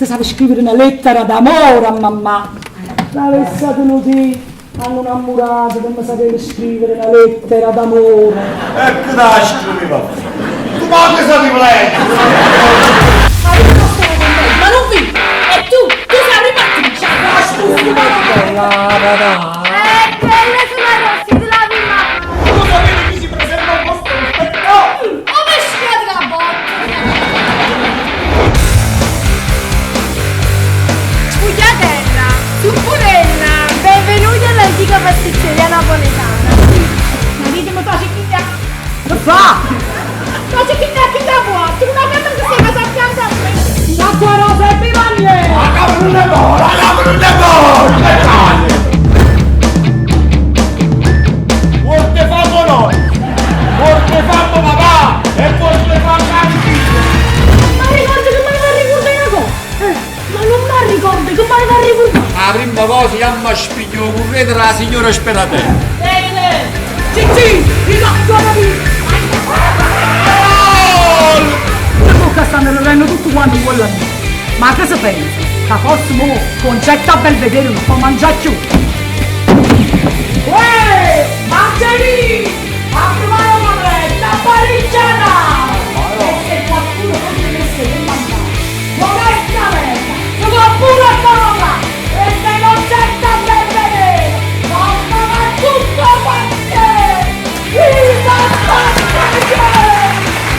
Te sape scrivere na lettera d'amore a mammà. L'avessa tenuto io a nu 'nammurato che me sapeva scrivere na lettera d'amore. E che t' 'a scriveva a fa'? Tu manco sapive leggere! Ma io mo stavo contenta, ma nun vide? E tu, tu sei 'a primma attrice! E chella se la si la prima. Tu sapevi chi si presenta al posto dello spettacolo? O me schiatta la botta! Sfugliatella, zuppurella, benvenuti all'antica pasticceria napoletana. Marito mi face chignà. Che fa? Face chignà chi la vuole, tu non hai capito che sei casa a fianco a me. L'acqua rosa e pivagne! La capa non è buona, la capa non è buona! Forte fammo noi! Forte fammo papà! E forte fammo anch'io! Ma ricordo che mi aveva ricordato una cosa! Ma non mi ricordo che mi aveva ricordato! La prima cosa chiama a spiglio il corredo della signora Speratella. Cicci! L'acqua capito! Che stanno ridendo tutto quanto quello lì. Ma che si pensa? Che forse mo Concetta Belvedere non può mangiare più. Uè! Mangiali! A provare una retta pariggiana! E se qualcuno non ti mette che mangiare, onestamente, si può pure tavola! E se Concetta Belvedere, porta tutto quanto! Viva S'appazza!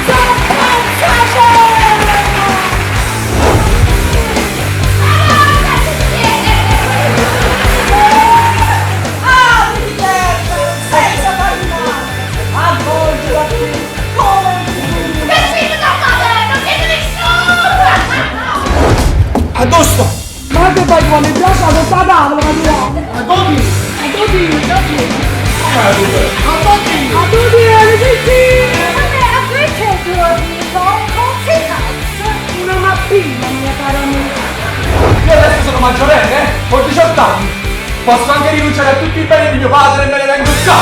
S'appazza! Apri terra, senza parlare, avvolgila qui come un Che figlio da madre, non siete nessuno! Addosso! Ma che fai quando piace la porta a tavola, ma tu A dove? A tutti, a tutti, A dove? a tutti, tutti! Vabbè, a perché dormi con che cazzo? Una mappina, mia cara amica. Io adesso sono maggiorenne, eh? Ho 18 anni! Posso anche rinunciare a tutti i beni di mio padre e me ne vengo qua!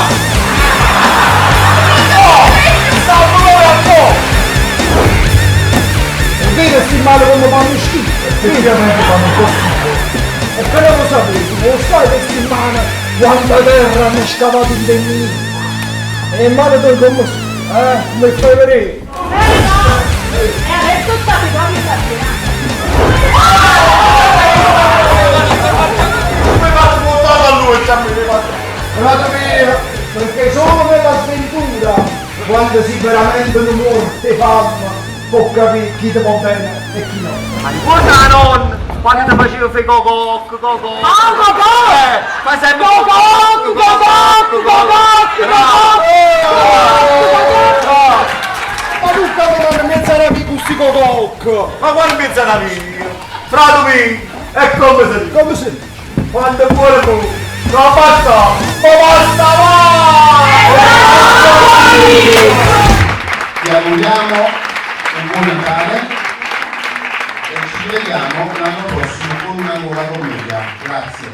Oh! Salvo voi a po'! È vero sti male come fanno schifo. Effettivamente fanno un po' schifo. E però lo sapete, lo sai che sti mani quanta terra hanno scavato in dei E in mano tu come eh? Come fai vedere? E adesso state proprio esagerando. Come faccio montato a lui? Già mi fatto. Frate mio, perché solo nella sventura, quando si veramente non muore fame, può capire chi ti va bene e chi no. Ma ricorda la nonna quando ti facevo fare cocò, cocò. Ah, cocò! Fai sempre cocò, cocò, cocò, cocò. Ma tu cavolo in mezzo alla via con sti cococco! Ma quando mezza la via? Frate mio, e come si dice? Come si dice? Quando vuole tu, non basta, ma basta va! Ti auguriamo un buon Natale e ci vediamo l'anno prossimo con una nuova commedia. Grazie.